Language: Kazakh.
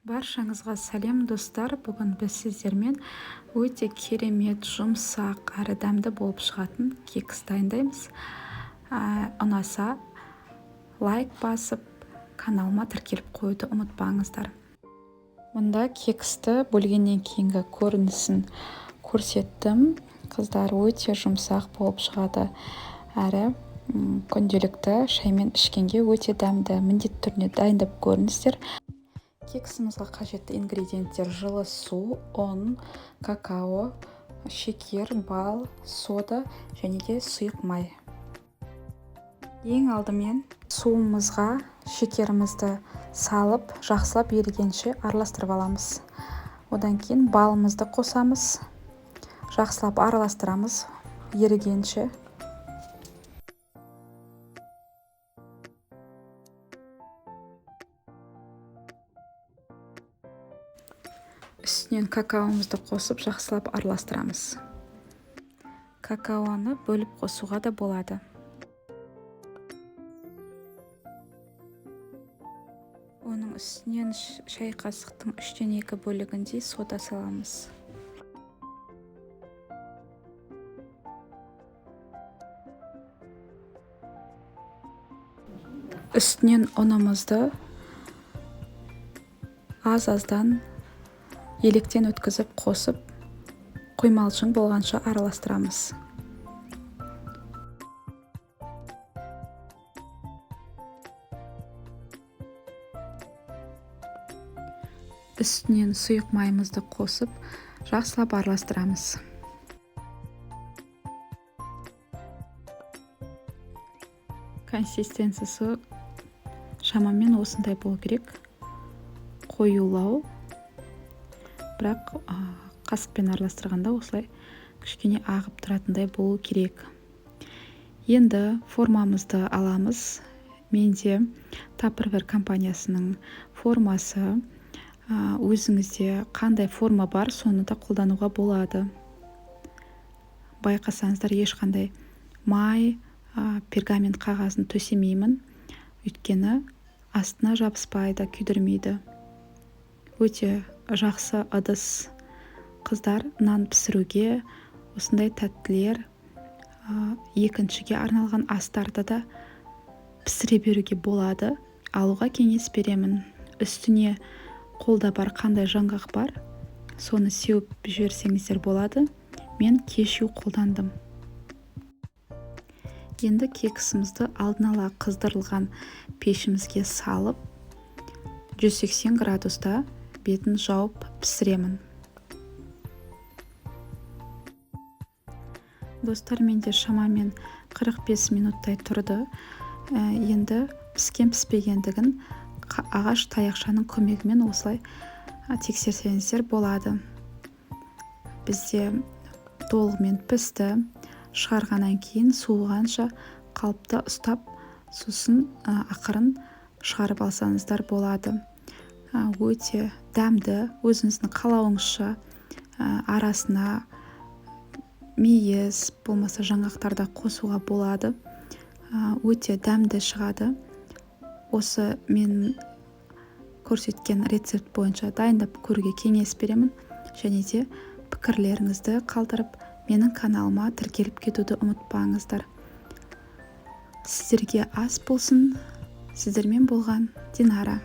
Баршаңызға сәлем, достар! Бүгін біз сіздермен өте керемет, жұмсақ әрі дәмді болып шығатын кекс дайындаймыз. Ұнаса, лайк басып, каналыма тіркеліп қоюды ұмытпаңыздар. Мұнда кексті бөлгеннен кейінгі көрінісін көрсеттім. Қыздар, өте жұмсақ болып шығады. Әрі күнделікті шаймен ішкенге өте дәмді. Міндетті түрде дайындап көріңіздер. Кексімізге қажетті ингредиенттер: жылы су, ұн, какао, шекер, бал, сода және де сұйық май. Ең алдымен суымызға шекерімізді салып, жақсылап ерігенше араластырып аламыз. Одан кейін балымызды қосамыз, жақсылап араластырамыз ерігенше. Үстінен какаомызды қосып, жақсылап араластырамыз. Какаоны бөліп қосуға да болады. Оның үстінен шай қасықтың 2/3 бөлігіндей сода саламыз. Үстінен ұнымызды аз-аздан електен өткізіп қосып, құймалшың болғанша араластырамыз. Үстінен сұйық майымызды қосып, жақсылап араластырамыз. Консистенциясы шамамен осындай болу керек. Қоюлау, бірақ қасықпен араластырғанда осылай кішкене ағып тұратындай болу керек. Енді формамызды аламыз. Менде Tupperware компаниясының формасы. Өзіңізде қандай форма бар, соны да қолдануға болады. Байқасаңыздар, ешқандай май, пергамент қағазын төсемеймін, өйткені астына жабыспайды, күйдірмейді. Өте жақсы ыдыс, қыздар, нан пісіруге, осындай тәттілер, екіншіге арналған астарды да пісіре беруге болады. Алуға кеңес беремін. Үстіне қолда бар қандай жаңғақ бар, соны сеуіп жіберсеңіздер болады. Мен кешью қолдандым. Енді кексімізді алдын ала қыздырылған пешімізге салып, 180 градуста бетін жауып пісіремін. Достар, менде шамамен 45 минуттай тұрды. Енді піскен піспегендігін ағаш таяқшаның көмегімен осылай тексерсеңіздер болады. Бізде толығымен пісті. Шығарғаннан кейін суығанша қалыпта ұстап, сосын ақырын шығарып алсаңыздар болады. Өте дәмді, өзіңіздің қалауыңызша, арасына мейіз болмаса жаңғақтарды қосуға болады. Өте дәмді шығады. Осы мен көрсеткен рецепт бойынша дайындап көруге кеңес беремін. Және де пікірлеріңізді қалдырып, менің каналыма тіркеліп кетуді ұмытпаңыздар. Сіздерге ас болсын. Сіздермен болған Динара.